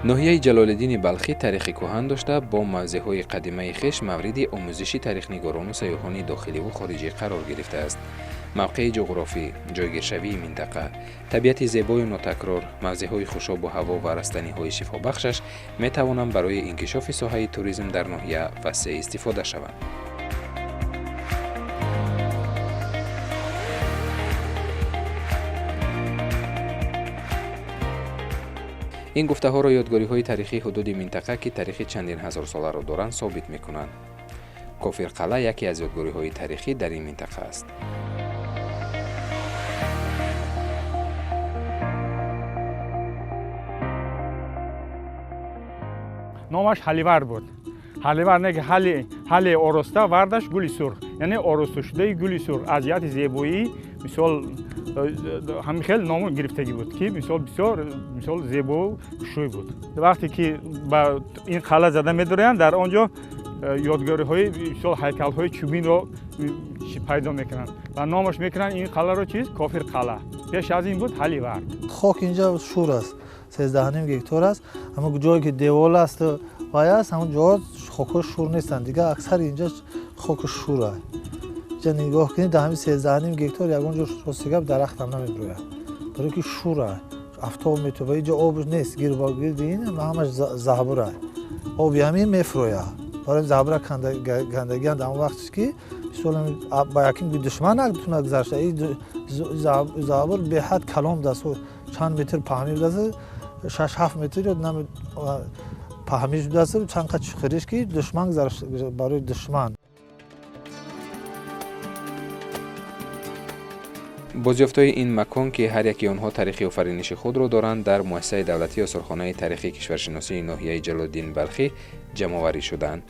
Ноҳияи Ҷалолиддини Балхӣ таърихи кӯҳан дошта, бо мавзеъҳои қадимаи хеш мавриди омӯзиши таърихнигорону сайёҳони дохиливу хориҷӣ қарор гирифтааст. Мавқеи ҷуғрофӣ, ҷойгиршавии минтақа, табиати зебою нотакрор, мавзеъҳои хушобу ҳаво ва растаниҳои шифобахшаш метавонанд барои инкишофи соҳаи туризм дар ноҳия васеъ истифода шаванд. Ин гуфтаҳоро ёдгориҳои таърихии ҳудуди минтақа, ки таърихи чандин ҳазорсоларо доранд, собит мекунанд. Кофирқалъа яке аз ёдгориҳои таърихӣ дар ин минтақа аст. Номаш Ҳаливар буд. Ҳаливар не ки ҳали, ҳали ороста, вардаш гули сурх, яъне оросташудаи гули сурх аз ҷиҳати зебоӣ. Мисол, ҳамин хел ном гирифтагӣ буд, ки мисол бисёр, мисол, зебо хушрӯй буд. Вақте ки ба ин қалъа зада медароянд, дар он ҷо ёдгориҳои, мисол, ҳайкалҳои чӯбинро пайдо мекунанд ва номаш мекунанд ин қалъаро чиз, Кофир қалъа. Пеш аз ин буд Ҳаливар. Хок инҷа шур аст, 13.5 гектар аст. Ҳамон ҷое ки девол аст, вай аст, ҳамон ҷоҳо хокҳо шур нестанд, дигар аксари инҷа хоки шур аст. Инҷа нигоҳ кунед, дар ҳамин 13.5 гектар ягон ҷо, рости гап, дарахтам намебирояд, барои ки шур аст, афтоб метоба. Инҷа об нест, гирди ин ҳамаш заҳбур аст, оби ҳамин мефурӯяд. Барои заҳбура кандагиан дар он вақт, ки мисол ба якин душман натунад гузашта. Заҳбур беҳад калон будааст, чанд метр паҳмӣ будааст, 6-7 метр ё паҳмӣ будааст, чанд қад чуқуриш, ки душман барои душман. Бозёфтҳои ин макон, ки ҳар яки онҳо таърихи офариниши худро доранд, дар муассисаи давлатии осорхонаи таърихии кишваршиносии ноҳияи Ҷалолиддини Балхӣ ҷамъоварӣ шудаанд.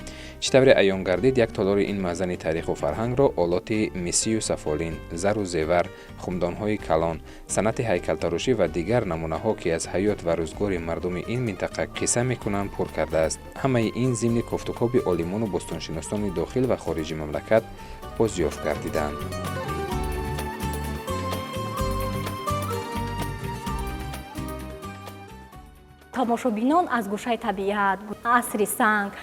Чӣ тавре аён гардид, як толори ин маъзани таъриху фарҳангро олоти мисию сафолин, зару зевар, хумдонҳои калон, санъати ҳайкалтарошӣ ва дигар намунаҳо, ки аз ҳаёт ва рӯзгори мардуми ин минтақа қисса мекунанд, пур кардааст. Ҳамаи ин зимни кофтукоби олимону бостоншиносони дохил ва хориҷи мамлакат бозёфт гардиданд. Тамошобинон аз гӯшаи табиат, асри санг,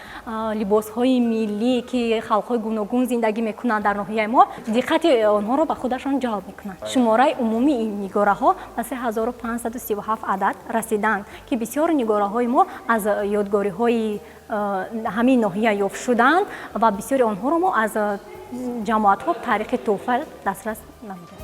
либосҳои миллӣ, ки халқҳои гуногун зиндагӣ мекунанд дар ноҳияи мо, диққати онҳоро ба худашон ҷалб мекунанд. Шумораи умумии ин нигораҳо ба 3537 адад расиданд, ки бисёр нигораҳои мо аз ёдгориҳои ҳамин ноҳия ёфт шуданд ва бисёри онҳоро мо аз ҷамоатҳо тариқи тӯҳфа дастрас намудем.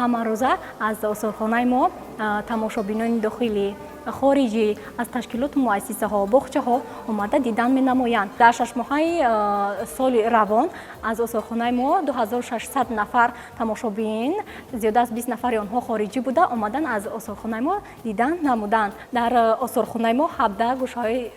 Ҳамарӯза аз осорхонаи мо тамошобинони дохилӣ, хориҷӣ, аз ташкилоту муассисаҳо, боғчаҳо омада дидан менамоянд. Дар 6 моҳаи соли равон аз осорхонаи мо 2600 нафар тамошобин, зиёда аз 20 нафари онҳо хориҷӣ буда, омадан аз осорхонаи мо дидан намуданд. Дар осорхонаи мо 17 гӯшаҳои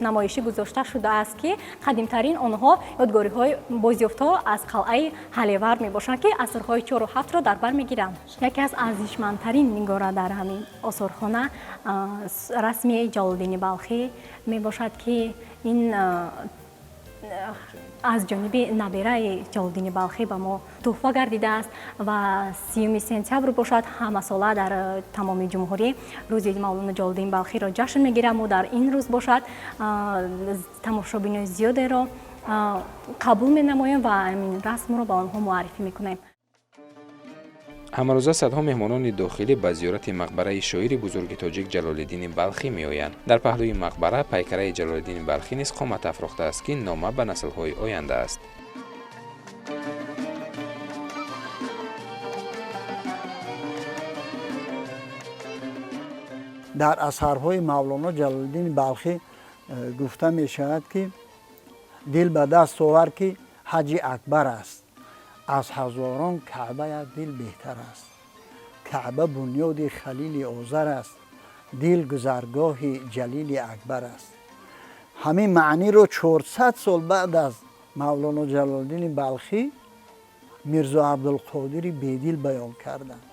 намоишӣ гузошта шудааст, ки қадимтарин онҳо ёдгориҳои бозёфтҳо аз қалъаи Ҳалевар мебошанд, ки асрҳои чору ҳафтро дар бар мегиранд. Яке аз арзишмандтарин нигора дар ҳамин осорхона расми Ҷалолиддини Балхӣ мебошад, ки ин аз ҷониби набераи Ҷалолиддини Балхӣ ба мо тӯҳфа гардидааст. Ва 30 сентябр бошад, ҳамасола дар тамоми ҷумҳурӣ рӯзи Мавлоно Ҷалолиддини Балхиро ҷашн мегирам. Мо дар ин рӯз бошад тамошобинони зиёдеро қабул менамоем ва ҳамин расмро ба онҳо муаррифӣ мекунем. Ҳамарӯза садҳо меҳмонони дохилӣ ба зиёрати мақбараи шоири бузурги тоҷик Ҷалолиддини Балхӣ меоянд. Дар паҳлӯи мақбара пайкараи Ҷалолиддини Балхӣ низ қомат афрохтааст, ки нома ба наслҳои оянда аст. Дар асарҳои Мавлоно Ҷалолиддини Балхӣ гуфта мешавад, ки дил ба даст овар, ки ҳаҷи акбар аст, аз ҳазорон Каъба як дил беҳтар аст. Каъба бунёди Халили Озар аст, дил гузаргоҳи Ҷалили Акбар аст. Ҳамин маъниро 400 сол баъд аз Мавлоно Ҷалолиддини Балхӣ Мирзо Абдулқодири Бедил баён карданд.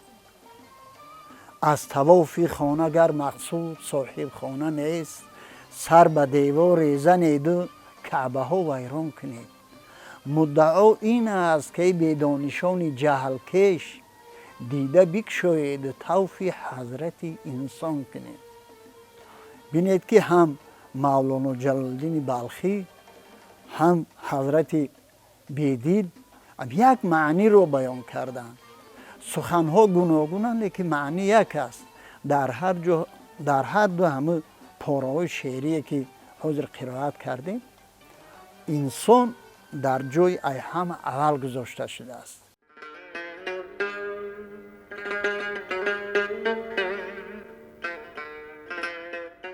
Аз тавофи хона гар мақсуд соҳибхона нест, сар ба девори занеду каъбаҳо вайрон кунед. Муддао ин аст, ки бедонишони ҷаҳлкеш, дида бикшоеду тавфи ҳазрати инсон кунед. Бинед, ки ҳам Мавлоно Ҷалолиддини Балхӣ, ҳам ҳазрати Бедил як маъниро баён карданд. Суханҳо гуногунанд, лекин маънӣ як аст. Дар ҳар ҷо, дар ҳар ду ҳама пораҳои шеърие, ки ҳозир қироат кардем, инсон дар ҷои ай ҳама аввал гузошта шудааст.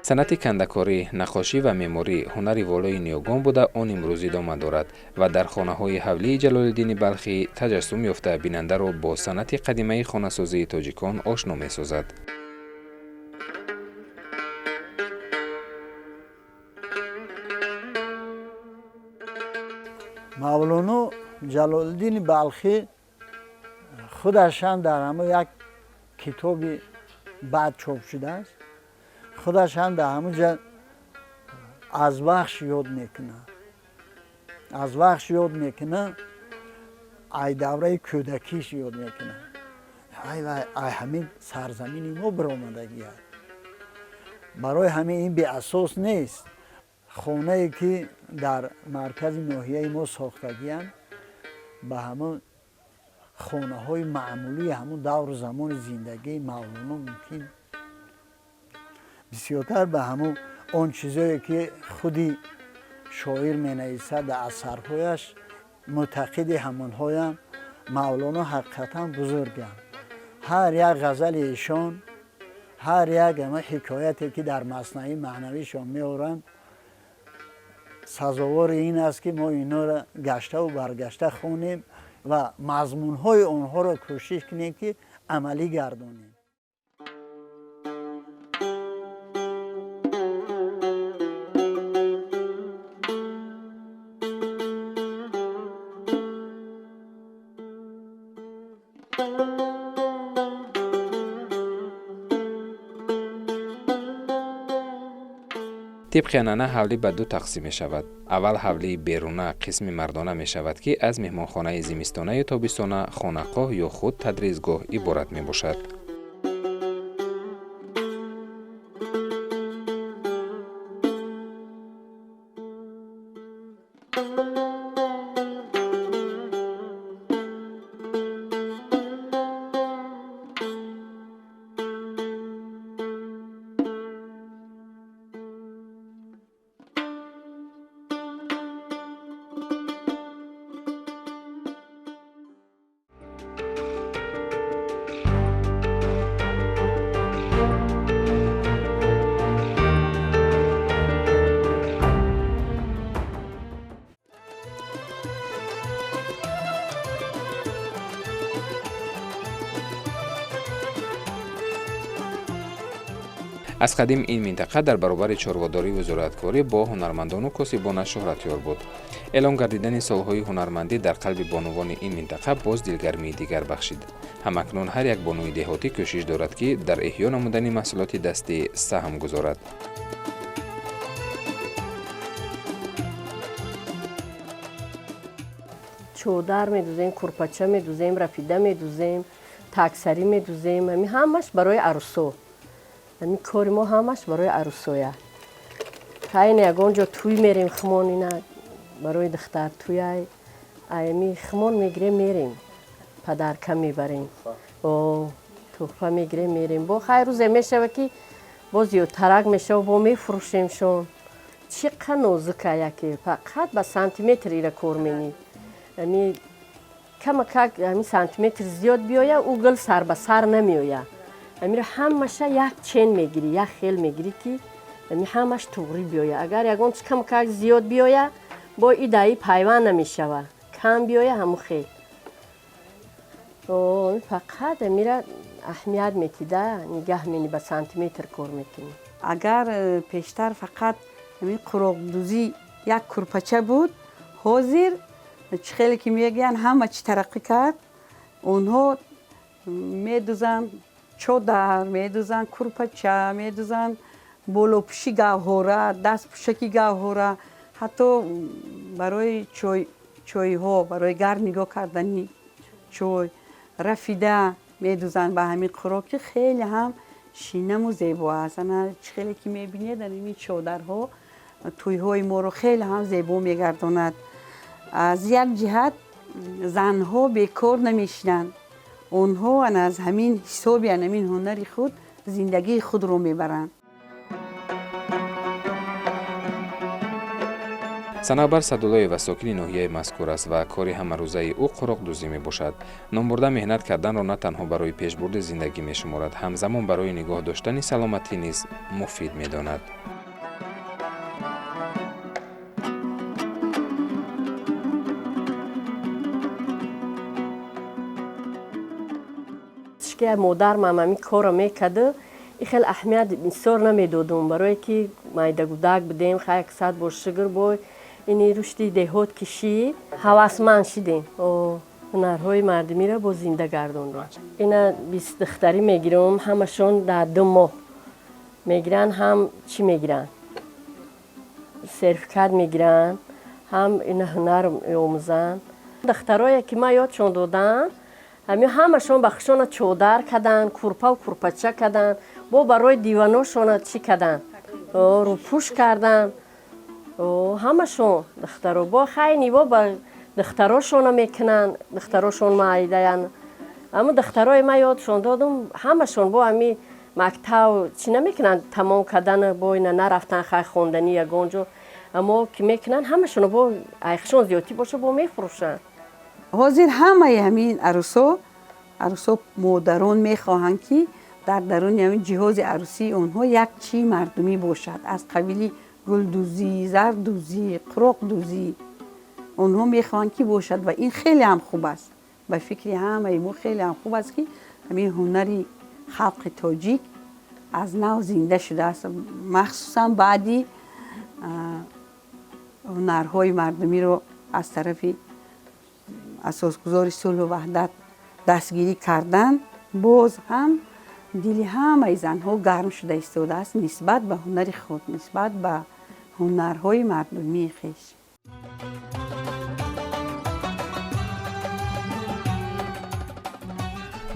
Санъати кандакорӣ, наққошӣ ва меъморӣ ҳунари волои ниёгон буда, он имрӯз идома дорад ва дар хонаҳои ҳавлии Ҷалолиддини Балхӣ таҷассум ёфта, бинандаро бо санъати қадимаи хонасозии тоҷикон ошно месозад. Мавлоно Ҷалолиддини Балхӣ худашам дар ҳамо як китоби баъд чоп шудааст, худаш ҳам дар ҳамун ҷа аз Вахш ёд мекунад, аз Вахш ёд мекунад, ай давраи кӯдакиш ёд мекунад. Ай вай, ай ҳамин сарзамини мо биромадагиад. Барои ҳамин ин беасос нест. Хонае, ки дар маркази ноҳияи мо сохтагианд, ба ҳамон хонаҳои маъмулии ҳамун давру замони зиндагии Мавлоно мумкин бисёртар ба ҳамун он чизое, ки худи шоир менависад дар асарҳояш, мӯътақиди ҳамонҳоям. Мавлоно ҳақиқатан бузурганд. Ҳар як ғазали эшон, ҳар як ама ҳикояте, ки дар Маснавии маънавишон меоранд, сазовори ин аст, ки мо инҳоро гаштаву баргашта хонем ва мазмунҳои онҳоро кӯшиш кунем, ки амалӣ гардонем. Тибқи анъана, ҳавлӣ ба ду тақсим мешавад. Аввал ҳавлии беруна, қисми мардона мешавад, ки аз меҳмонхонаи зимистонаю тобистона, хонақоҳ ё худ тадрисгоҳ иборат мебошад. Аз қадим ин минтақа дар баробари чорводорию зурааткорӣ бо ҳунармандону косибона шӯҳратёр буд. Эълон гардидани солҳои ҳунармандӣ дар қалби бонувони ин минтақа боз дилгармии дигар бахшид. Ҳамакнун ҳар як бонуи деҳотӣ кӯшиш дорад, ки дар эҳё намудани маҳсулоти дастӣ саҳм гузорад. Чодар медузем, курпача медузем, рафида медузем, таксарӣ медузем. Ами ҳамаш барои арӯсо. Ами кори мо ҳамаш барои арӯсоя. Кайне ягон ҷо тӯй мерем, хумон ина барои духтар тӯяй, ами хумон мегирем, мерем, подарка мебарем, о тӯҳфа мегирем, мерем. Бо хайр, рӯзе мешава, ки бо зиёдтарак мешава, бо мефурӯшемшон. Чӣ қа нозука, яке фақат ба сантиметр ира кор менӣ. Ами камакак ами сантиметр зиёд биёя, ӯ гул сар ба сар намеоя. Амиро ҳамаша як чен мегирӣ, як хел мегирӣ, ки ами ҳамаш туғрӣ биёя. Агар ягон чиз камакак зиёд биёя, бо и даи пайванд намешава. Кам биёя, ҳамун хел. Фақат амира аҳамият метида, нигаҳ мени, ба сантиметр кор мекунӣ. Агар пештар фақат ҳамин қуроқдӯзӣ як курпача буд, ҳозир чӣ хеле ки мегӯянд, ҳама чӣ тараққӣ кард, онҳо медӯзанд. Чодар медӯзанд, курпача медӯзанд, болопӯши гавҳора, дастпӯшаки гавҳора, ҳатто барои чойҳо, барои гарм нигоҳ кардани чой, рафида медӯзанд ба ҳамин қуроқ, ки хеле ҳам шинаму зебо аст. Ана чӣ хеле ки мебинед, ин чодарҳо тӯйҳои моро хеле ҳам зебо мегардонад. Аз як ҷиҳат занҳо бекор намешинанд, онҳо ана аз ҳамин ҳисоби ҳамин ҳунари худ зиндагии худро мебаранд. Санавбар Садуллоева сокини ноҳияи мазкур аст ва кори ҳамарӯзаи ӯ қуроқдӯзӣ мебошад. Номбурда меҳнат карданро на танҳо барои пешбурди зиндагӣ мешуморад, ҳамзамон барои нигоҳ доштани саломатӣ низ муфид медонад. Ки модармам ҳамин корро мекарду, и хел аҳамият бисёр намедодум, барое ки майдагудак будем. Хай, сад бор шукр, бой ини рушди деҳот кишӣ, ҳавасманд шидем, ҳунарҳои мардумиро боз зинда гардондем. Ина 20 духтарӣ мегирам, ҳамашон дар 2 моҳ мегиранд. Ҳам чӣ мегиранд? Сертификат мегиранд, ҳам ина ҳунар меомӯзанд. Духтарое ки ман ёдшон додам, ҳамин ҳамашон ба хушона чодар карданд, курпаву курпача карданд, бо барои диваношона чӣ карданд, рӯпӯш карданд ҳамашон духтаро. Бо хайниво ба духтарошона мекунанд, духтарошон майдаянд. Аммо духтарои ман ёдшон додум, ҳамашон бо ҳами мактаб чӣ намекунанд, тамом кардан бо ина нарафтан, хай, хонданӣ ягон ҷо. Аммо ки мекунанд ҳамашоно, бо айхшон зиёдтӣ боша, бо мефурӯшанд. Ҳозир ҳамаи ҳамин арӯсо модарон мехоҳанд, ки дар даруни ҳамин ҷиҳози арӯсии онҳо як чии мардумӣ бошад, аз қабили гулдӯзӣ, зардӯзӣ, қуроқдӯзӣ. Онҳо мехоҳанд, ки бошад, ва ин хеле ҳам хуб аст. Ба фикри ҳамаи мо хеле ҳам хуб аст, ки ҳамин ҳунари халқи тоҷик аз нав зинда шудааст, махсусан баъди ҳунарҳои мардумиро аз тарафи асосгузори сулҳу ваҳдат дастгирӣ кардан. Боз ҳам дили ҳамаи занҳо гарм шуда истодааст нисбат ба ҳунари худ, нисбат ба ҳунарҳои мардумии хеш.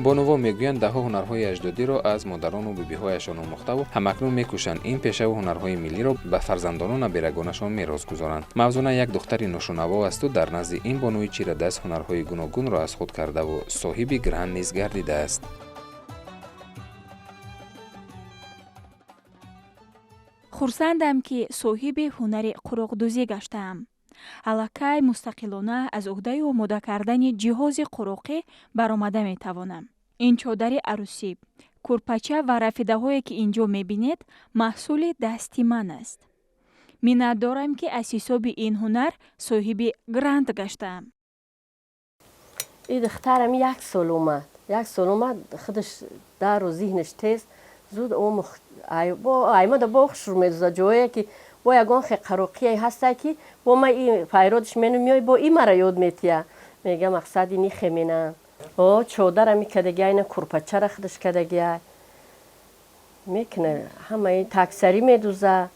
Бонувон мегӯянд, даҳҳо ҳунарҳои аҷдодиро аз модарону бибиҳояшон омӯхтаву ҳамакнун мекӯшанд ин пешаву ҳунарҳои миллиро ба фарзандону наберагонашон мерос гузоранд. Мавзуна як духтари ношунаво асту дар назди ин бонуи чирадаст ҳунарҳои гуногунро аз худ кардаву соҳиби грант низ гардидааст. Хурсандам, ки соҳиби ҳунари қуроқдӯзӣ гаштаам. Аллакай мустақилона аз уҳдаи омода кардани ҷиҳози қуроқӣ баромада метавонам. Ин чодари арӯсӣ, курпача ва рафидаҳое, ки ин ҷо мебинед, маҳсули дасти ман аст. Миннатдорам, ки аз ҳисоби ин ҳунар соҳиби грант гаштаам. И духтарам як сол омад, як сол омад, худаш дару зиҳнаш тез зуд омӯхт. Аймада бо хушрӯ медӯза. Ҷое ки бо ягон қароқие ҳаста, ки бо ма и файродиш мену меои, бо и мара ёд метия, мега мақсади нихе менан. О чодара микадагия, ина курпачара худаш кадагия мекуна, ҳамаи таксарӣ медӯза,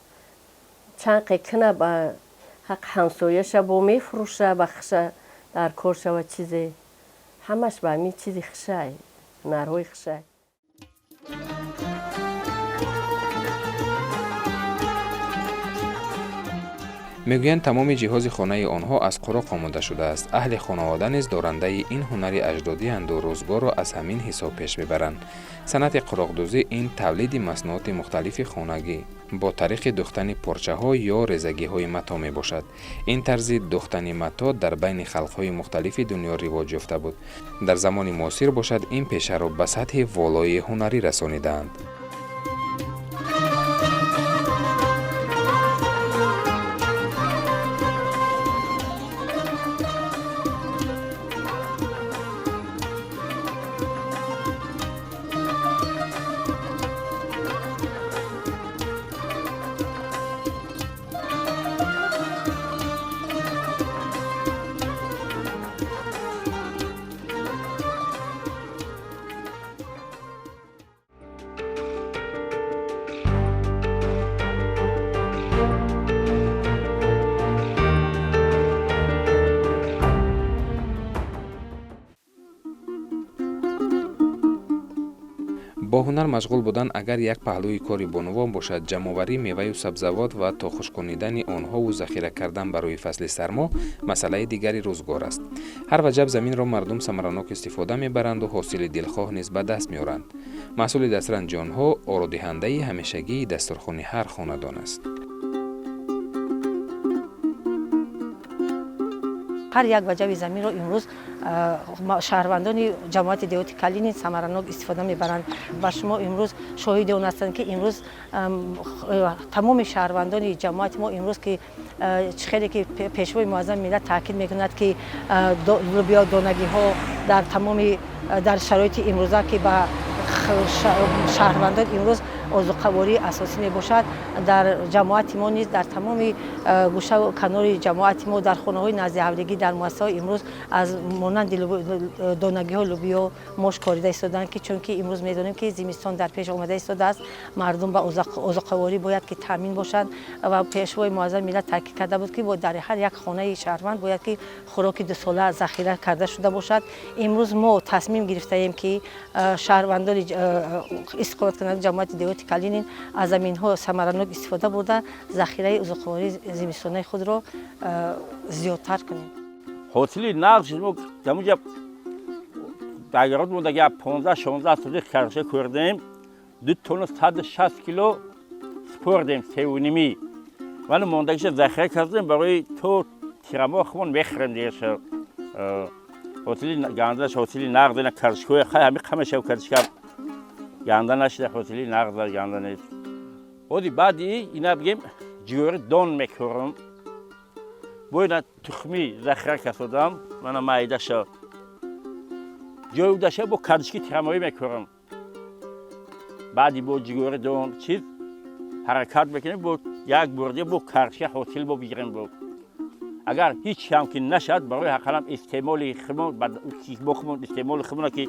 чанқе кина, ба ҳақ ҳамсояша бо мефурӯша, ба хиша дар кор шава чизе. Ҳамаш ба ҳамин чизи хишай, ҳунарҳои хишай. Мегӯянд, тамоми ҷиҳози хонаи онҳо аз қуроқ омода шудааст. Аҳли хонавода низ дорандаи ин ҳунари аҷдодианду рӯзгорро аз ҳамин ҳисоб пеш мебаранд. Санъати қуроқдӯзӣ ин тавлиди маснуоти мухталифи хонагӣ бо тариқи духтани порчаҳо ё резагиҳои матоъ мебошад. Ин тарзи духтани матоъ дар байни халқҳои мухталифи дунё ривоҷ ёфта буд. Дар замони муосир бошад, ин пешаро ба сатҳи волои ҳунарӣ расонидаанд. Бо ҳунар машғул будан агар як паҳлӯи кори бонувон бошад, ҷамъоварии меваю сабзавот ва то хушконидани онҳову захира кардан барои фасли сармо масъалаи дигари рӯзгор аст. Ҳар ваҷаб заминро мардум самаранок истифода мебаранду ҳосили дилхоҳ низ ба даст меоранд. Маҳсули дастранҷи онҳо ородиҳандаи ҳамешагии дастурхони ҳар хонадон аст. Ҳар як ваҷаби заминро имрӯз шаҳрвандони ҷамоати деҳоти Калинин самаранок истифода мебаранд. Ба шумо имрӯз шоҳиди он ҳастанд, ки имрӯз тамоми шаҳрвандони ҷамоати мо имрӯз, ки чӣ хеле ки Пешвои Муаззами миллат таъкид мекунад, ки лӯбиёдонагиҳо дар тамоми дар шароити имрӯза, ки ба шаҳрвандон имрӯз озуқавории асосӣ мебошад, дар ҷамоати мо низ дар тамоми гӯшаву канори ҷамоати мо, дар хонаҳои наздиҳавлигӣ, дар муассисаҳо имрӯз аз монанди донагиҳо лӯбиё мош корида истоданд, ки чунки имрӯз медонем, ки зимистон дар пеш омада истодааст, мардум ба озуқаворӣ бояд ки таъмин бошанд. Ва Пешвои Муаззами миллат таъкид карда буд, ки дар ҳар як хонаи шаҳрванд бояд ки хӯроки дусола захира карда шуда бошад. Имрӯз мо тасмим гирифтаем, ки шаҳрвандони истиқоматкунандаи ҷамоати деҳоти Калинин аз заминҳо самаранок истифода бурда, захираи озуқавории зимистонаи худро зиёдтар кунем. Ҳосили нағз мо дамуҷа дагарот мондаги 15-16 сотих картошка кӯрдем, 2 тонна 160 кило спордем, севунимӣ. Вале мондагиша захира кардем, барои то тирамоҳ хумон мехӯрем дигаша. Ҳосили гандаш, ҳосили нағз ина картошкаҳои хай ҳами қамаша картошка ганда нашида, ҳосили нағз ганда нест. Оди баъди ина бигем, ҷӯри дон мекӯрам, бо ина тухмӣ захира касодам, мана майдаша ҷои удаша бо картошки тирамоҳӣ мекӯрам. Баъди бо ҷигори дон чиз ҳаракат мекунем, бо як бурди бо картошка ҳосил бо бигирем. Бо агар ҳеҷ ҳам ки нашад, барои ҳақалам истеъмоли худмон, бо худмон истеъмоли худмона ки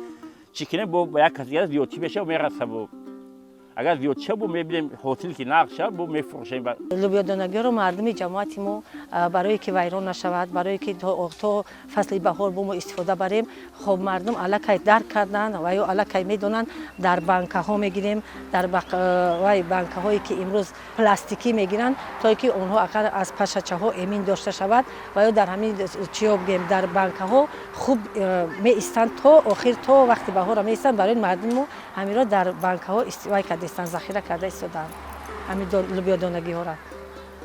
чӣ кунем, бо ба як кас дигар зиёдтӣ мешава, мераса. Бо агар зиёд шав, бо мебинем, ҳосил ки нағз шав, бо мефурӯшем. Лӯбиёдонагиҳоро мардуми ҷамоати мо барое ки вайрон нашавад, барое ки то фасли баҳор бо мо истифода барем, хоб, мардум аллакай дарк карданд ва ё аллакай медонанд. Дар банкаҳо мегирем, дар вай банкаҳое ки имрӯз пластикӣ мегиранд, то ки онҳо ақал аз пашачаҳо эмин дошта шавад. Ва ё дар ҳамин чиё бигем, дар банкаҳо хуб меистанд, то охир, то вақти баҳора меистанд. Барои мардуми мо ҳаминро дар банкаҳо вай карда истанд, захира карда истодаанд ҳамин лӯбиёдонагиҳоро.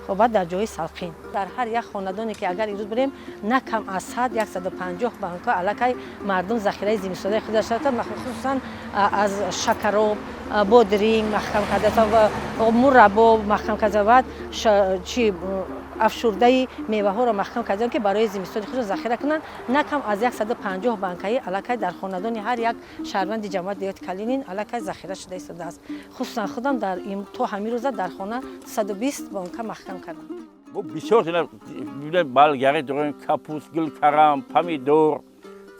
Хоб, баъд дар ҷои салқин дар ҳар як хонадоне ки агар имрӯз бирем, на кам аз 100, 150 банка аллакай мардум захираи зимистонаи худаш, хусусан аз шакароб, бодринг маҳкам карда, мураббо маҳкам карда, баъд чи афшурдаи меваҳоро маҳкам карданд, ки барои зимистони худро захира кунанд. На кам аз 150 банкаи аллакай дар хонадони ҳар як шаҳрванди ҷамоати деҳоти Калинин аллакай захира шуда истодааст. Хусусан худам дар то ҳамин рӯза дар хона 120 банка маҳкам кардам. Мо бисёр балгари дорем: капуст, гулкарам, помидор,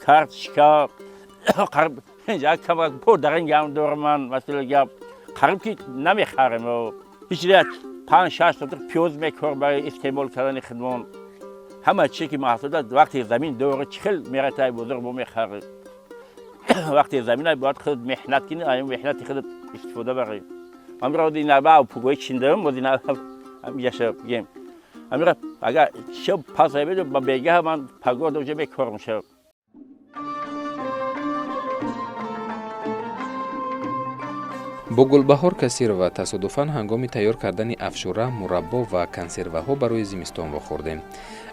картошка, бодарингам дорам ман. Масалан гап, қариб ки намехарем ҳеҷ. 5-6 сотих пиёз мекор барои истеъмол кардани худмон. Ҳама чизе ки маҳсулот, вақте замин дорӣ, чӣ хел мератай бозор бо мехарӣ? Вақте замина бояд худ меҳнат кунӣ, аю меҳнати худат истифода барӣ. Амира инаба пугои чиндам, озина яша бигем, амира агар шаб пас беду ба бегаҳ ман пагоҳ уже мекорам шаб. Бо Гулбаҳор Касирова тасодуфан ҳангоми тайёр кардани афшура, мураббо ва консерваҳо барои зимистон вохӯрдем.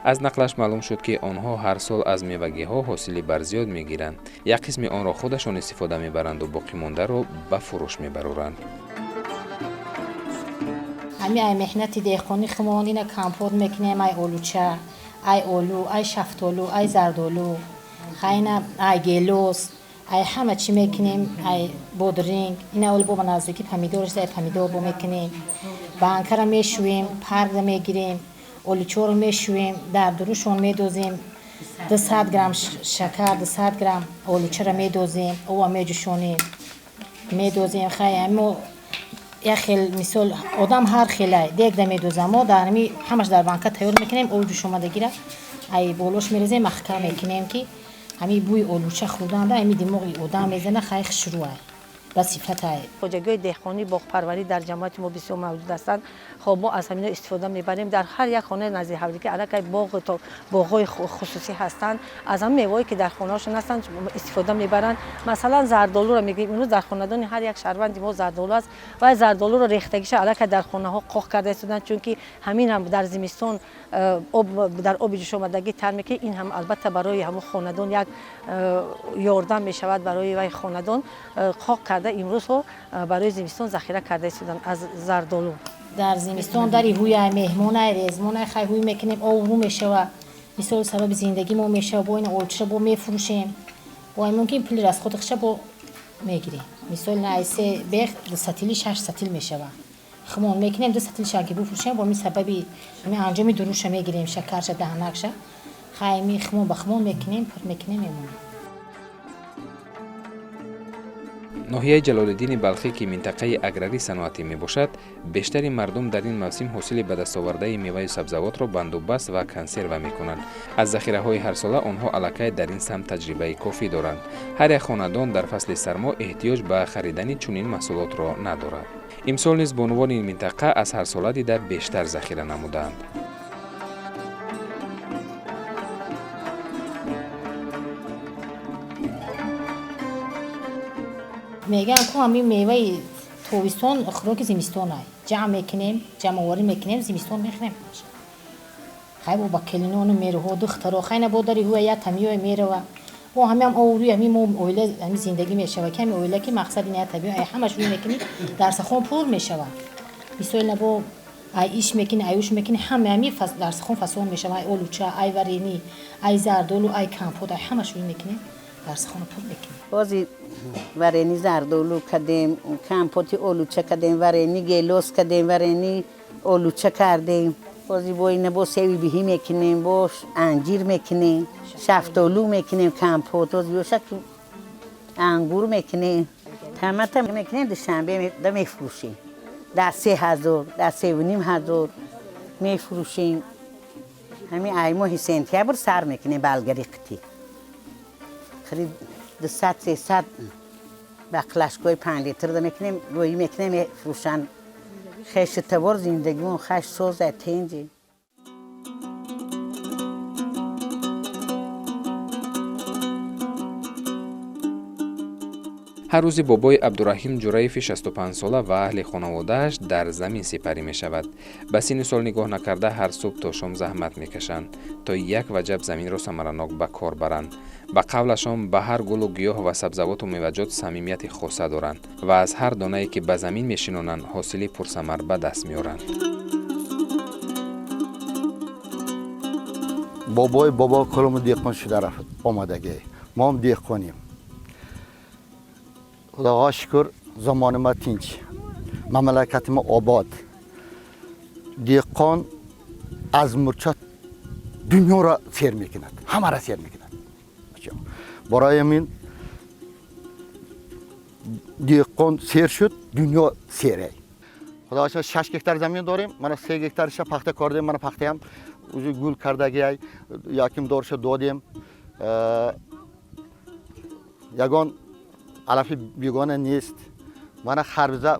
Аз нақлаш маълум шуд, ки онҳо ҳар сол аз мевагиҳо ҳосили барзиёд мегиранд, як қисми онро худашон истифода мебаранду боқимондаро ба фурӯш мебароранд. Ҳами ай меҳнати деҳқонӣ хумон ина компот мекунем: ай олуча, ай олу, ай шафтолу, ай зардолу, хайна ай гелос, ай ҳама чӣ мекунем, ай бодринг. Ина оли бо ба наздикӣ помидорш, ай помидор бо мекунем. Банкара мешӯем, парда мегирем, олучоро мешӯем, дар дурушон медозем, 200 грамм шакар, 200 грамм олучара медозем, ова меҷӯшонем, медозем. Хай, мо як хел, мисол, одам ҳар хелай дегда медозам, мо дар ҳами ҳамаш дар банка тайёр мекунем. Оби ҷӯшомадагира ай болош мерезем, маҳкам мекунем, ки ҳами бӯи олуча хӯрданда ҳами димоғи одам мезана. Хай, хушрӯай. Ба сифатай. Хоҷагиҳои деҳқонӣ, боғпарварӣ дар ҷамоати мо бисёр мавҷуд ҳастанд. Хоб, мо аз ҳамино истифода мебарем. Дар ҳар як хонаи назди ҳавлӣ, ки аллакай боғ то боғҳои хусусӣ ҳастанд, аз ҳамин меваҳое, ки дар хонаҳошон ҳастанд, истифода мебаранд. Масалан, зардолуро мегирем. Имрӯз дар хонадони ҳар як шаҳрванди мо зардолу аст ва зардолуро рехтагиша аллакай дар хонаҳо қоқ карда истоданд, чунки ҳамин ҳам дар зимистон дар оби ҷӯшомадагӣ тар мекунад. Ин ҳам албатта барои ҳамон хонадон як ёрдам мешавад. Барои вай хонадон қоқ карда, имрӯзҳо барои зимистон захира карда истоданд аз зардолу. Дар зимистон дари ҳуяй, меҳмонай, резмонай, хай ҳуй мекунем, обрӯ мешава, мисол, сабаби зиндагӣ мо мешава. Бо ин олчиша бо мефурӯшем, бо мумкин пули расходихша бо мегирем. Мисол, на се бех ду сатили, шаш сатил мешава. Хумон мекунем, ду сатил шанки бифурӯшем, бо ми сабаби анҷоми дуруша мегирем, шакарша, даҳанакша, хай ми хумон ба хумон мекунем, пур мекунем, мемонем. Ноҳияи Ҷалолиддини Балхӣ, ки минтақаи аграрӣ саноатӣ мебошад, бештари мардум дар ин мавсим ҳосили ба дастовардаи меваю сабзавотро бандубаст ва консерва мекунанд. Аз захираҳои ҳарсола онҳо аллакай дар ин самт таҷрибаи кофӣ доранд. Ҳар як хонадон дар фасли сармо эҳтиёҷ ба харидани чунин маҳсулотро надорад. Имсол низ бонувони ин минтақа аз ҳарсола дида бештар захира намудаанд. Мегӯям, ку ҳамин меваи тобистон хӯроки зимистонай. Ҷамъ мекунем, ҷамъоварӣ мекунем, зимистон мехӯрем. Хай, бо ба келинону мерӯҳо, духтаро, хай на бо дари ҳуя як тамиёе мерава, бо ҳамиам оврӯи ҳами мо оила ҳами зиндагӣ мешава, ки ҳами оила, ки мақсад ин як табиё ай ҳамаш рӯй мекунӣ, дарсахон пур мешава. Мисол, на бо ай иш мекунӣ, ай уш мекунӣ, ҳама ҳами дарсахон фасон мешава. Ай олуча, ай варенӣ, ай зардолу, ай компот, ай ҳамаш рӯй мекунем, дарсахона пур мекунем. Бози варени зардолу кардем, компоти олуча кардем, варени гелос кардем, варени олуча кардем. Бози бо ина бо севи биҳӣ мекунем, бо анҷир мекунем, шафтолу мекунем компот, боз ёшак ангур мекунем, тамата мекунем. Душанбе да мефурӯшем, дар 3000, дар 3500 мефурӯшем. Ҳамин ай моҳи сентябр сар мекунем балгари қитӣ, қариб 200, 300 баклашкои 5 литр да мекунем, рӯӣ мекунем, мефурӯшанд. Хешу табор зиндагимон хаш соза, тенҷи. Ҳар рӯзи бобои Абдураҳим Ҷураеви 65-сола ва аҳли хонаводааш дар замин сипарӣ мешавад. Ба синну сол нигоҳ накарда, ҳар субҳ то шом заҳмат мекашанд, то як ваҷаб заминро самаранок ба кор баранд. Ба қавлашон, ба ҳар гулу гиёҳ ва сабзавоту меваҷот самимияти хоса доранд ва аз ҳар донае, ки ба замин мешинонанд, ҳосили пурсамар ба даст меоранд. Бобои бобо калому деҳқон шуда рафт омадагӣ. Моам деҳқонем. Худоға шукр, замони ма тинч, мамлакати ма обод. Деҳқон аз мурча дунёро сер мекунад, ҳамаро сер мекунад. Барои ҳамин деҳқон сер шуд, дунё серай. Худо шукр, 6 гектар замин дорем. Мана 3 гектарша пахта кордем. Мана пахтаям уже гул кардагиай, яким дорша додем. Ягон алафи бегона нест. Мана харбиза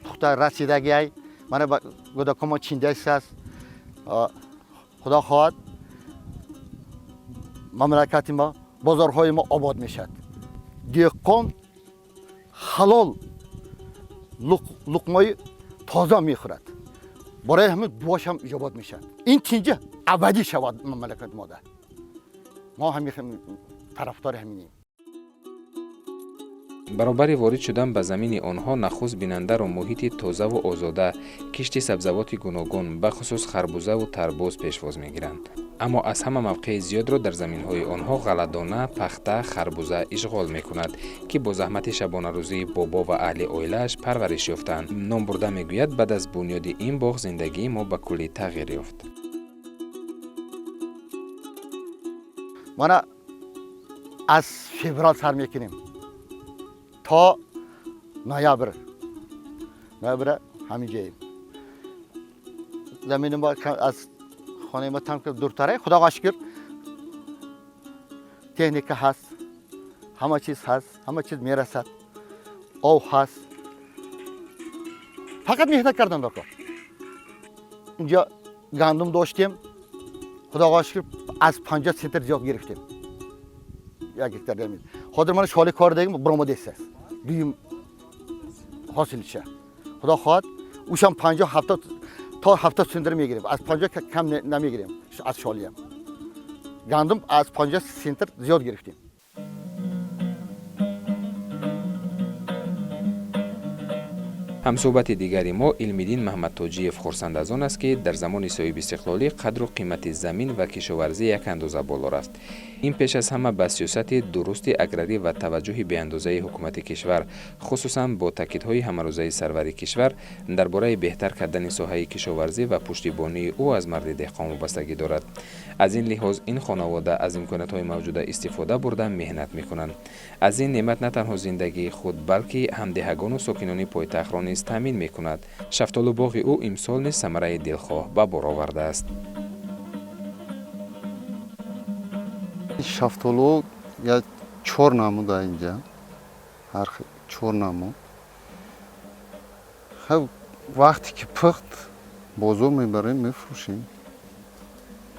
пухта расидагиай, мана гудакомо чиндасаст. Худо хоҳад, мамлакати мо, бозорҳои мо обод мешавад. Деҳқон ҳалол луқмаи тоза мехӯрад, барои ҳамин дуошам иҷобат мешавад. Ин тинҷи абадӣ шавад мамлакати мода. Мо ҳами тарафдори ҳаминем. Баробари ворид шудан ба замини онҳо, нахуст бинандаро муҳити тозаву озода, кишти сабзавоти гуногун, бахусус харбузаву тарбуз пешвоз мегиранд. Аммо аз ҳама мавқеи зиёдро дар заминҳои онҳо ғалладона, пахта, харбуза ишғол мекунад, ки бо заҳмати шабонарӯзии бобо ва аҳли оилааш парвариш ёфтаанд. Номбурда мегӯяд: баъд аз бунёди ин боғ зиндагии мо ба куллӣ тағйир ёфт. Мана аз феврал сар мекунем то ноябр. Ноябр ҳамин ҷоем. Замини мо аз хонаи мо там дуртаре. Худоға шукр, техника ҳаст, ҳама чиз ҳаст, ҳама чиз мерасад. Об ҳаст, фақат меҳнат кардан дар кор. Инҷа гандум доштем, худоға шукр, аз 50 центнер зиёд гирифтем як гектар замин. Ҳозир мана шоли кордагим биромада аст, дуюм ҳосилша, худо хоҳад, ушам 50 70 то 70 центнер мегирем, аз 50 кам намегирем. Аз шолиям гандум аз 50 центнер зиёд гирифтем. Ҳамсӯҳбати дигари мо Илмиддин Маҳмадтоҷиев хурсанд аз он аст, ки дар замони соҳибистиқлолӣ қадру қимати замин ва кишоварзӣ як андоза боло рафт. Ин пеш аз ҳама ба сиёсати дурусти аграрӣ ва таваҷҷӯҳи беандозаи ҳукумати кишвар, хусусан бо таъкидҳои ҳамарӯзаи сарвари кишвар дар бораи беҳтар кардани соҳаи кишоварзӣ ва пуштибонии ӯ аз марди деҳқон вобастагӣ дорад. Аз ин лиҳоз ин хонавода аз имкониятҳои мавҷуда истифода бурда меҳнат мекунанд. Аз ин неъмат на танҳо зиндагии худ, балки ҳамдеҳагону сокинони пойтахтро низ таъмин мекунад. Шафтолу боғи ӯ имсол низ самараи дилхоҳ ба бор овардааст. Шафтолу я чор намуда инҷа, ҳар чор намуд. Вақте ки пухт, бозор мебарем, мефурӯшем.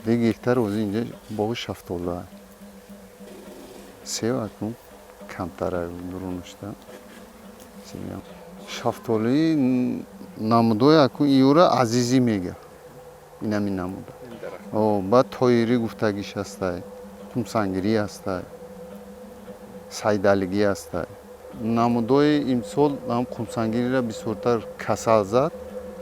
Ду гектар ози инҷа боғи шафтолу, сев акнун камтара дурунашта. Шафтолуи намудои акун июра азизӣ мега, инами намуда. Баъд тоирӣ гуфтагиш ҳастай, қумсангирӣ ҳастай, сайдалигӣ ҳастай. Намудои имсол ҳам қумсангириро бисёртар касал зад,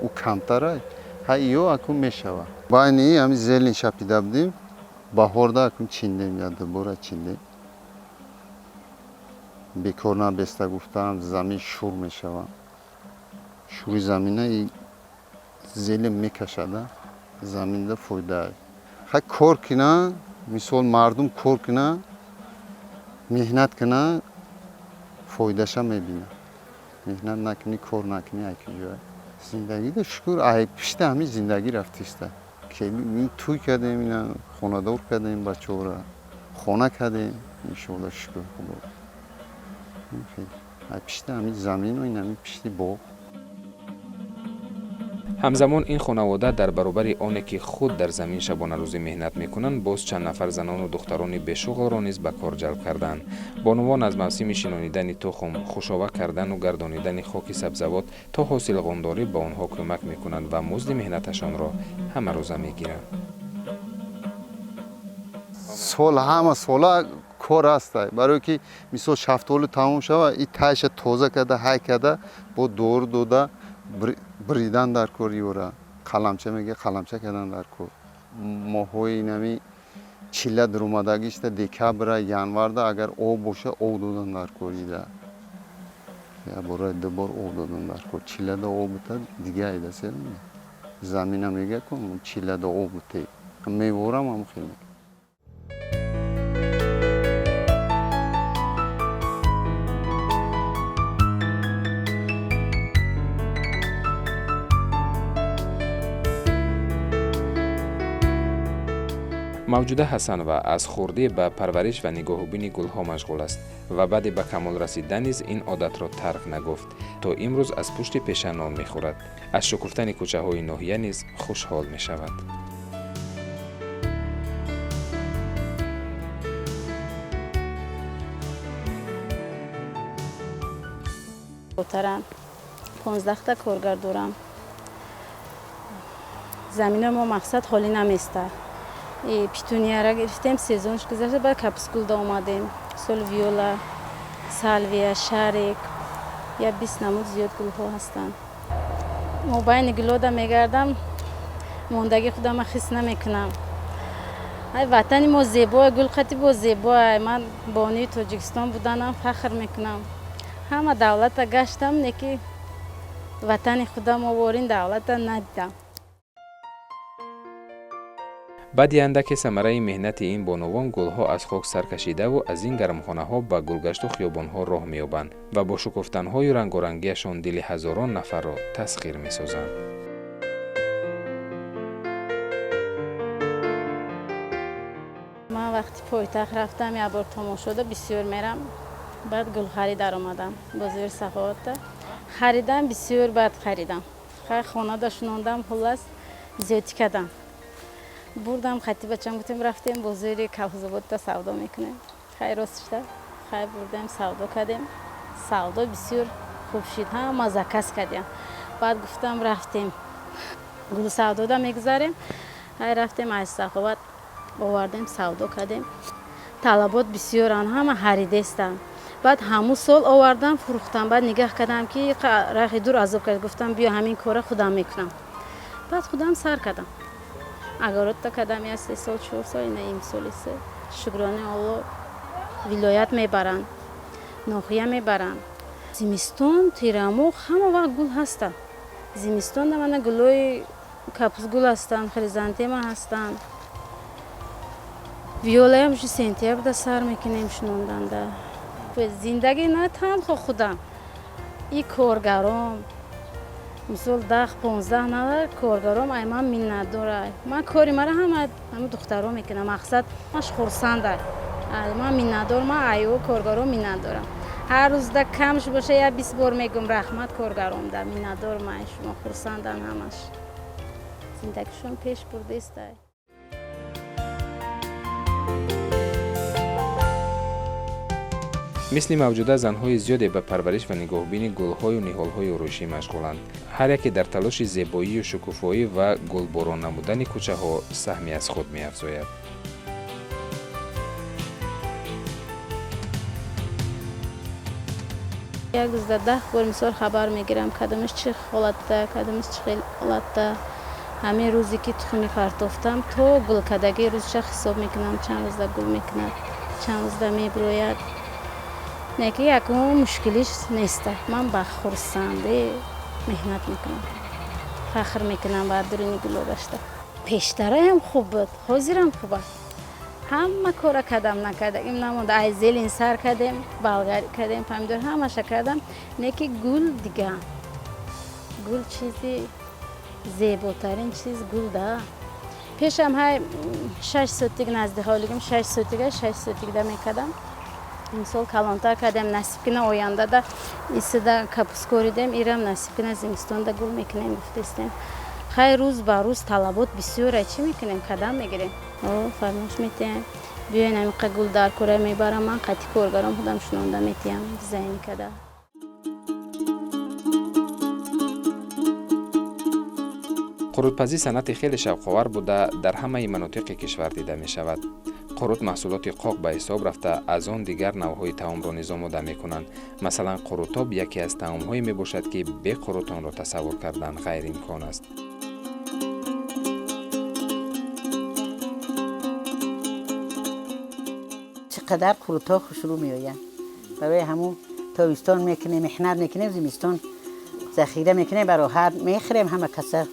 ӯ камтарай. Ҳа, иё акун мешавад. Байни ҳами зелень шапида будем, баҳорда акун чиндем, я дубора чиндем. Бекор набеста гуфтаам, замин шур мешавад. Шури замина и зелень мекашада, заминда фоида. Ха, кор кина, мисол, мардум кор кина, меҳнат кина, фоидаша мебина. Меҳнат накунӣ, кор накунӣ, ай куҷоя? Зиндагида шукр, ай пишта ҳамин зиндагӣ рафтиста. Тӯй кардем, ина хонадор кардем, бачаҳоро хона кардем, иншоалло, шукр худо. Ай пишта ҳамин замину ин ҳамин пишти боғ. Ҳамзамон ин хонавода дар баробари оне ки худ дар замин шабонарӯзӣ меҳнат мекунанд, боз чанд нафар занону духтарони бешуғлро низ ба кор ҷалб карданд. Бонувон аз мавсими шинонидани тухм, хушова кардану гардонидани хоки сабзавот то ҳосилғондорӣ ба онҳо кӯмак мекунанд ва музди меҳнаташонро ҳамарӯза мегиранд. Сол ҳама сола кор ҳастай, барое ки мисол шафтолу тамом шава, и тайша тоза карда, ҳай карда, бо дору дода бридан дар кор, ёра қаламча мега, қаламча кардан дар кор. Моҳҳои инами чилла дуромадагишта, декабра, январда, агар об боша, об додан дар кор, ида як бора, ду бор об додан дар кор. Чиллада об бута, дига айда сер замина мега кун, чиллада об буте, меворам ҳам хеле. Мавҷуда Ҳасанова аз хурдӣ ба парвариш ва нигоҳубини гулҳо машғул аст ва баъди ба камол расидан низ ин одатро тарк нагуфт. То имрӯз аз пушти пеша нон мехӯрад. Аз шукуфтани кӯчаҳои ноҳия низ хушҳол мешавад. Тарам 15та коргар дорам. Заминои мо мақсад холӣ наместа. Петунияра гирифтем, сезонш гузашта, баъд капскулда омадем. Сол виола, салвия, шарик, я 20 намуд зиёд гулҳо ҳастанд. Мобайни гулода мегардам, мондагии худама хис намекунам. Ай ватани мо зебоа, гулқати бо зебоа. Ман бонуи Тоҷикистон буданам фахр мекунам. Ҳама давлата гаштам, не ки ватани худам оворин давлата надидам. Баъди андаке самараи меҳнати ин бонувон гулҳо аз хок саркашидаву аз ин гармхонаҳо ба гулгашту хиёбонҳо роҳ меёбанд ва бо шукуфтанҳою рангорангиашон дили ҳазорон нафарро тасхир месозанд. Ман вақти пойтахт рафтам, як бор тамошода бисёр мерам, Баъд гулхарид даромадам, бозори Саховата харидам, бисёр баъд харидам. Хай, хонада шунондам, хуллас, зиёдтӣ кардам. Бурдам, хати бачам гуфтем, рафтем бозори Колхозободда савдо мекунем. Хай, рост шуда, хай, бурдем, савдо кардем. Савдо бисёр хуб шид, ҳама заказ кардем. Баъд гуфтам, рафтем гулсавдода мегузарем. Хай, рафтем, аз Саховат овардем, савдо кардем. Талабот бисёранд, ҳама харидестанд. Баъд ҳамун сол овардам, фурӯхтам. Баъд нигаҳ кардам, ки рахи дур азоб кард. Гуфтам, биё, ҳамин кора худам мекунам. Баъд худам сар кардам, огородта кардам, я 3 сол, 4 сол, ина имсоли се. Шукрони Алло, вилоят мебаранд, ноҳия мебаранд. Зимистон, тирамоҳ ҳама вақт гул ҳастанд. Зимистонда мана гулои капусгул ҳастанд, хризантема ҳастанд, виолаям ушу сентябрда сар мекунем шунонданда. Зиндагӣ на танҳо худам, и коргаром, мисол, 10-15 нафар коргаром ай ман миннатдорай. Ман кори мара ҳама ҳама духтаро мекунам, мақсад маш хурсандай. Ман миннатдор, ман айо коргаром миннатдорам. Ҳар рӯзда камш боша, я 20 бор мегӯм: раҳмат коргаромда, миннатдорам ай шумо. Хурсандан ҳамаш, зиндагишон пеш бурдестай. Мисли мавҷуда, занҳои зиёде ба парвариш ва нигоҳубини гулҳою ниҳолҳои ороишӣ машғуланд. Ҳар яке дар талоши зебоию шукуфоӣ ва гулборон намудани кӯчаҳо саҳме аз худ меафзояд. Як рӯзда 10 бор, мисол, хабар мегирам, кадомаш чӣ ҳолатда, кадомаш чӣ хел ҳолатда. Ҳамин рӯзе ки тухми партофтам то гулкадаги рӯзша ҳисоб мекунам, чанд рӯзда гул мекунад, чанд рӯзда мебирояд. Не ки ягон мушкилиш неста. Ман ба хурсандӣ меҳнат мекунам, фахр мекунам ба дуруни гуло гашта. Пештараям хуб буд, ҳозирам хуб аст. Ҳама кора кардам, накардагим намонда. Ай зелень сар кардем, болгарӣ кардем, помидор, ҳамаша кардам. Не ки гул дига, гул чизи зеботарин чиз, гул да. Пешам ҳай 6 сотик назди ҳолигим, 6 сотига, 6 сотикда мекардам. Имсол калонтар кардем, насиб кина, ояндада исида капуст коридем, ирам насиб кина, зимистонда гул мекунем, гуфтестем. Хай, рӯз ба рӯз талабот бисёра, чӣ мекунем, кадам мегирем, фармош метиҳем, биёен, ҳамиқа гул дар кора мебарам, ман қати коргаром худам шунонда метиҳам, дизайни када. Қурутпазӣ санъати хеле шавқовар буда, дар ҳамаи манотиқи кишвар дида мешавад. Қурут маҳсулоти қоқ ба ҳисоб рафта, аз он дигар навъҳои таомро низ омода мекунанд. Масалан, қурутоб яке аз таомҳое мебошад, ки бе қурут онро тасаввур кардан ғайриимкон аст. Чӣ қадар қурутҳо хушрӯ меоянд. Барои ҳамун тобистон мекунем, меҳнат мекунем, зимистон захира мекунем, бароҳат мехӯрем ҳама каса,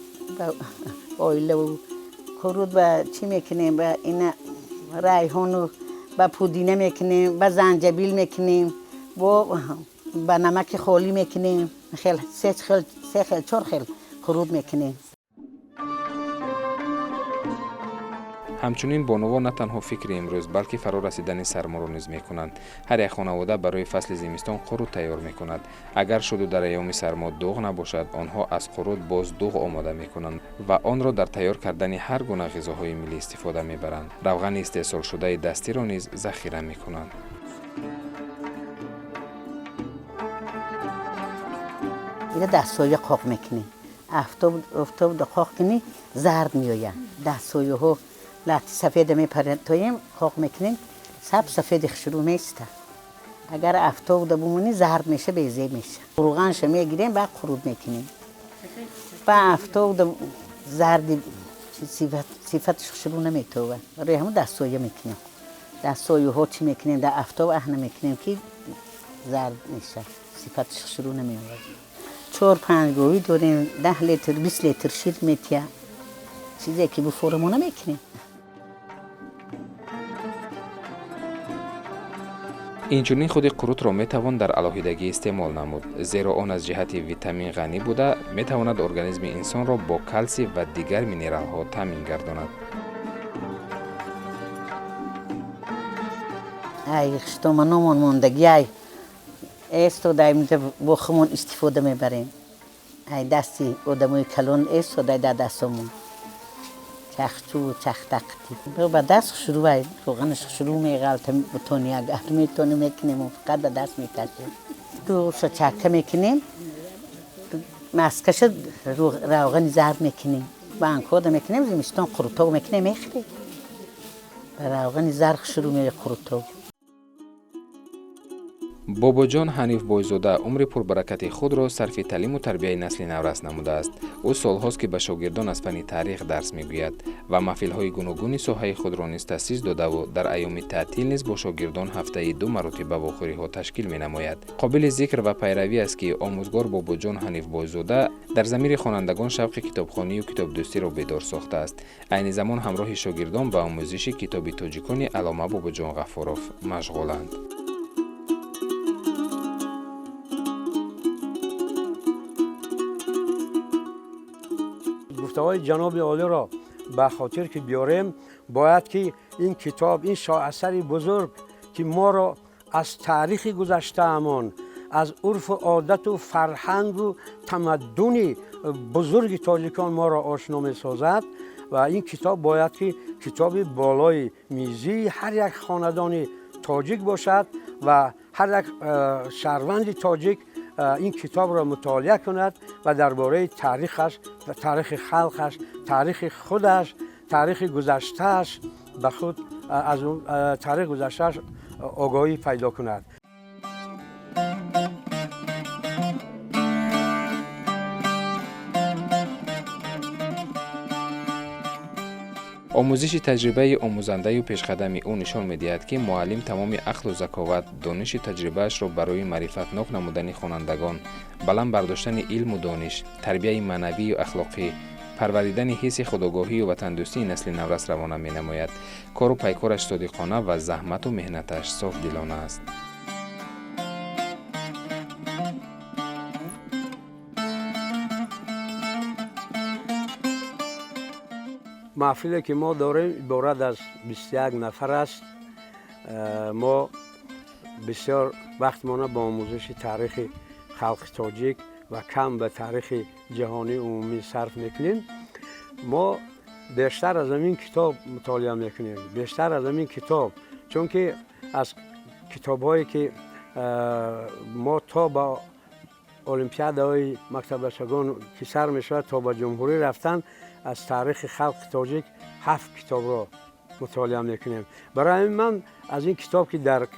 оилаву. Қурут ба чӣ мекунем? Ба ина райҳону ба пудина мекунем, ба занҷабил мекунем, бо ба намаки холӣ мекунем. Хел, се хел, се хел, чор хел қурут мекунем. Ҳамчунин бонувон на танҳо фикри имрӯз, балки фаро расидани сарморо низ мекунанд. Ҳар як хонавода барои фасли зимистон қурут тайёр мекунад. Агар шуду дар айёми сармо дуғ набошад, онҳо аз қурут боз дуғ омода мекунанд ва онро дар тайёр кардани ҳар гуна ғизоҳои миллӣ истифода мебаранд. Равғани истеҳсолшудаи дастиро низ захира мекунанд. Ина дастсоя қоқ мекунем. Офтоб қоқ кунӣ, зард меояд. Дастсояҳо лахти сафеда мепартоем, қоқ мекунем, саб сафеди хушрӯ меиста. Агар афтобда бумонӣ, зард меша, безеб меша. Рӯғанша мегирем, баъд қурут мекунем. Ба афтобда зарди сифаташ хушрӯ наметовад. Барои ҳамун дастсоя мекунем. Дастсояҳо чӣ мекунем, дар афтоб аҳна мекунем, ки зард меша, сифаташ хушрӯ намеояд. Чор панҷ говӣ дорем, 10 литр, 20 литр шир метиҳад. Чизе ки буфорамо намекунем. Инчунин худи қурутро метавон дар алоҳидагӣ истеъмол намуд, зеро он аз ҷиҳати витамин ғанӣ буда, метавонад организми инсонро бо калсий ва дигар минералҳо таъмин гардонад. Ай хиштоманомон мондагӣ, ай Эстодаем бо хумон истифода мебарем. Ай дасти одамои калон эстодай дар дастомон. Чахчу чахтақти. Ба даст хушрӯ, равғанаш хушрӯ меғалта, бутони агар метонем мекунем, фақат ба даст мекашем. Душа чакка мекунем, маскаша равғани зард мекунем. Банкода мекунем, зимистон қурутоб мекунем, мехӯрем. Ба равғани зард хушрӯ меояд қурутоб. Бобоҷон Ҳанифбойзода умри пурбаракати худро сарфи таълиму тарбияи насли наврас намудааст. Ӯ солҳост, ки ба шогирдон аз фанни таърих дарс мегӯяд ва маҳфилҳои гуногуни соҳаи худро низ таъсис додаву дар айёми таътил низ бо шогирдон ҳафтаи ду маротиба вохӯриҳо ташкил менамояд. Қобили зикр ва пайравӣ аст, ки омӯзгор Бобоҷон Ҳанифбойзода дар замири хонандагон шавқи китобхонию китобдӯстиро бедор сохтааст. Айни замон ҳамроҳи шогирдон ба омӯзиши китоби тоҷикони Аллома Бобоҷон Ғафуров машғуланд. Гуфтаҳои ҷаноби олиро ба хотир ки биёрем, бояд ки ин китоб, ин шоҳасари бузург, ки моро аз таърихи гузаштаамон, аз урфу одату фарҳангу тамаддуни бузурги тоҷикон моро ошно месозад, ва ин китоб бояд ки китоби болои мизии ҳар як хонадони тоҷик бошад ва ҳар як шаҳрванди тоҷик ин китобро мутолиа кунад ва дар бораи таърихаш ва таърихи халқаш, таърихи худаш, таърихи гузаштааш ба худ аз таърихи гузаштааш огоҳӣ пайдо кунад. Омӯзиши таҷрибаи омӯзандаю пешқадами ӯ нишон медиҳад, ки муаллим тамоми ақлу заковат, дониши таҷрибаашро барои маърифатнок намудани хонандагон, баланд бардоштани илму дониш, тарбияи маънавию ахлоқӣ, парваридани ҳисси худогоҳию ватандӯстии насли наврас равона менамояд. Кору пайкораш содиқона ва заҳмату меҳнаташ софдилона аст. Маҳфиле ки мо дорем иборат аз 21 нафар аст. Мо бисёр вақтмона ба омӯзиши таърихи халқи тоҷик ва кам ба таърихи ҷаҳонии умумӣ сарф мекунем. Мо бештар аз ҳамин китоб мутолиа мекунем, бештар аз ҳамин китоб, чунки аз китобҳое ки мо то ба олимпиадаҳои мактаббачагон ки сар мешавад то ба ҷумҳурӣ рафтан, аз таърихи халқи тоҷик 7 китобро мутолиа мекунем. Барои ҳамин ман аз ин китоб, ки дар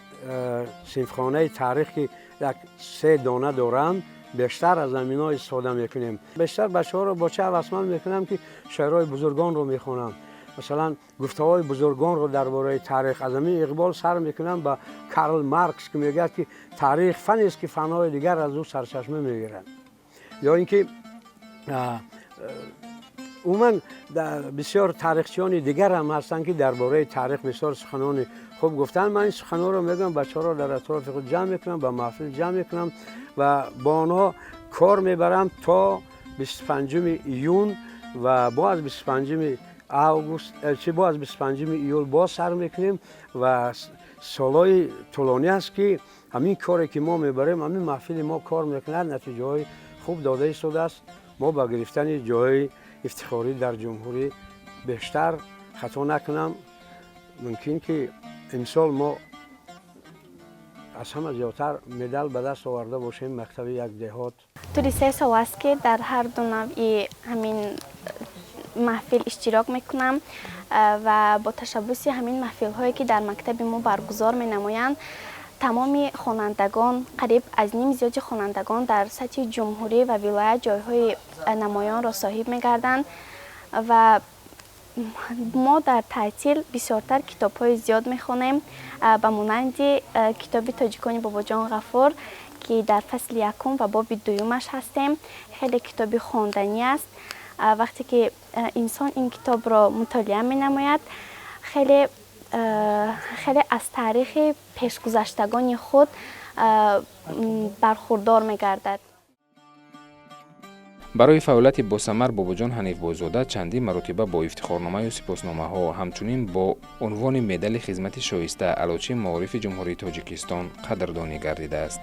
синфхонаи таърих ки як 3 дона дорам, бештар аз ҳаминҳо истифода мекунем. Бештар бачаҳоро бо чӣ ҳавасманд мекунам, ки шеърҳои бузургонро мехонам, масалан гуфтаҳои бузургонро дар бораи таърих. Аз ҳамин Иқбол сар мекунам ба Карл Маркс, ки мегӯяд, ки таърих фанест, ки фанҳои дигар аз ӯ сарчашма мегиранд. Ё ин ки умуман бисёр таърихчиёни дигар ҳам ҳастанд, ки дар бораи таърих бисёр суханони хуб гуфтанд. Ман ин суханҳоро мегӯям, бачаҳоро дар атрофи худ ҷамъ мекунам, ба маҳфил ҷамъ мекунам ва бо онҳо кор мебарам то 25 июн ва бо аз 25 август, чи бо аз 25 июл боз сар мекунем. Ва солҳои тӯлонӣ аст, ки ҳамин коре ки мо мебарем, ҳамин маҳфили мо кор мекунад, натиҷаҳои хуб дода истодааст. Мо ба гирифтани ҷойҳои ифтихорӣ дар ҷумҳурӣ бештар хато накунам, мумкин ки имсол мо аз ҳама зиёдтар медал ба даст оварда бошем мактаби як деҳот. Тӯли 3 сол аст, ки дар ҳар ду навъи ҳамин маҳфил иштирок мекунам ва бо ташаббуси ҳамин маҳфилҳое, ки дар мактаби мо баргузор менамоянд, тамоми хонандагон, қариб аз ним зиёди хонандагон дар сатҳи ҷумҳурӣ ва вилоят ҷойҳои намоёнро соҳиб мегарданд. Ва мо дар таътил бисёртар китобҳои зиёд мехонем, ба монанди китоби тоҷикони Бобоҷон Ғафур, ки дар фасли якум ва боби дуюмаш ҳастем. Хеле китоби хонданӣ аст. Вақте ки инсон ин китобро мутолиа менамояд, хеле аз таърихи пешгузаштагони худ бархурдор мегардад. Барои фаъолияти босамар Бобоҷон Ҳанифбойзода чандин маротиба бо ифтихорномаю сипосномаҳо, ҳамчунин бо унвони медали хизмати шоиста, Аълочии маорифи Ҷумҳурии Тоҷикистон қадрдонӣ гардидааст.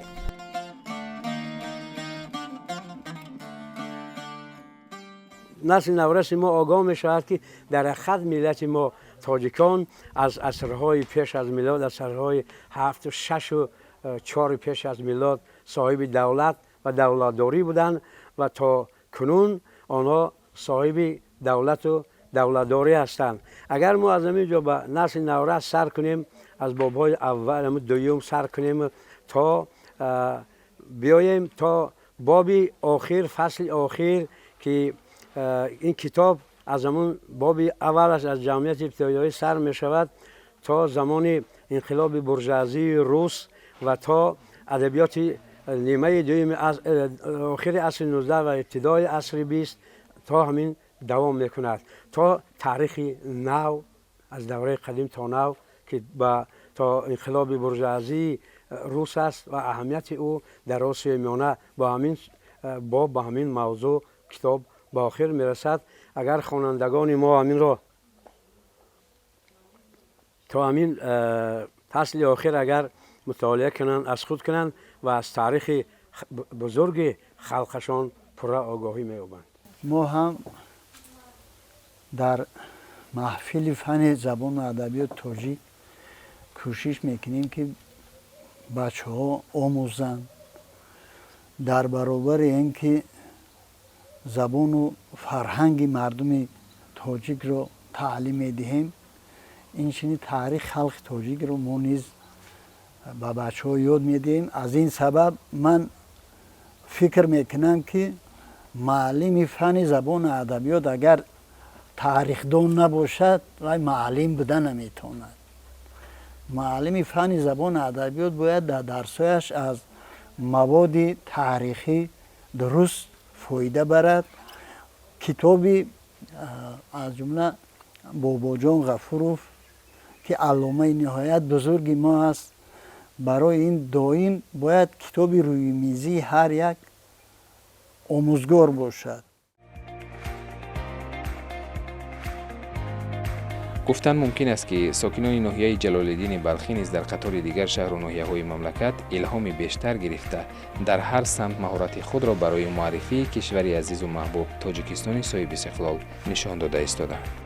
Насли навраси мо огоҳ мешавад, ки дар ҳақиқат миллати мо тоҷикон аз асрҳои пеш аз милод, асрҳои ҳафту шашу чори пеш аз милод соҳиби давлат ва давлатдорӣ буданд ва то кунун онҳо соҳиби давлату давлатдорӣ ҳастанд. Агар мо аз ҳамин ҷо ба насли наврас сар кунем, аз бобҳои аввал, дуюм сар кунем то биёем то боби охир, фасли охир, ки ин китоб аз ҳамун боби аввалаш аз ҷамъияти ибтидоӣ сар мешавад то замони инқилоби буржуазии рус ва то адабиёти нимаи дуюми охири асри 19 ва ибтидои асри 20, то ҳамин давом мекунад то таърихи нав, аз давраи қадим то нав, ки то инқилоби буржуазии рус аст ва аҳамияти ӯ дар Осиёи Миёна. Бо ҳамин боб, ба ҳамин мавзӯъ китоб ба охир мерасад. Агар хонандагони мо ҳаминро то ҳамин фасли охир агар мутолиа кунанд, аз худ кунанд ва аз таърихи бузурги халқашон пурра огоҳӣ меёбанд. Мо ҳам дар маҳфили фанни забону адабиёти тоҷик кӯшиш мекунем, ки бачаҳо омӯзанд. Дар баробари ин ки забону фарҳанги мардуми тоҷикро таълим медиҳем, инчунин таърихи халқи тоҷикро мо низ ба бачаҳо ёд медиҳем. Аз ин сабаб ман фикр мекунам, ки муаллими фанни забону адабиёт агар таърихдон набошад, вай муаллим буда наметавонад. Муаллими фанни забону адабиёт бояд дар дарсҳояш аз маводи таърихӣ дуруст фоида барад. Китоби аз ҷумла Бобоҷон Ғафуров, ки алломаи ниҳоят бузурги мо аст, барои ин доим бояд китоби рӯимизии ҳар як омӯзгор бошад. Гуфтан мумкин аст, ки сокинони ноҳияи Ҷалолиддини Балхӣ низ дар қатори дигар шаҳру ноҳияҳои мамлакат илҳоми бештар гирифта, дар ҳар самт маҳорати худро барои муаррифии кишвари азизу маҳбуб, Тоҷикистони соҳибистиқлол, нишон дода истодаанд.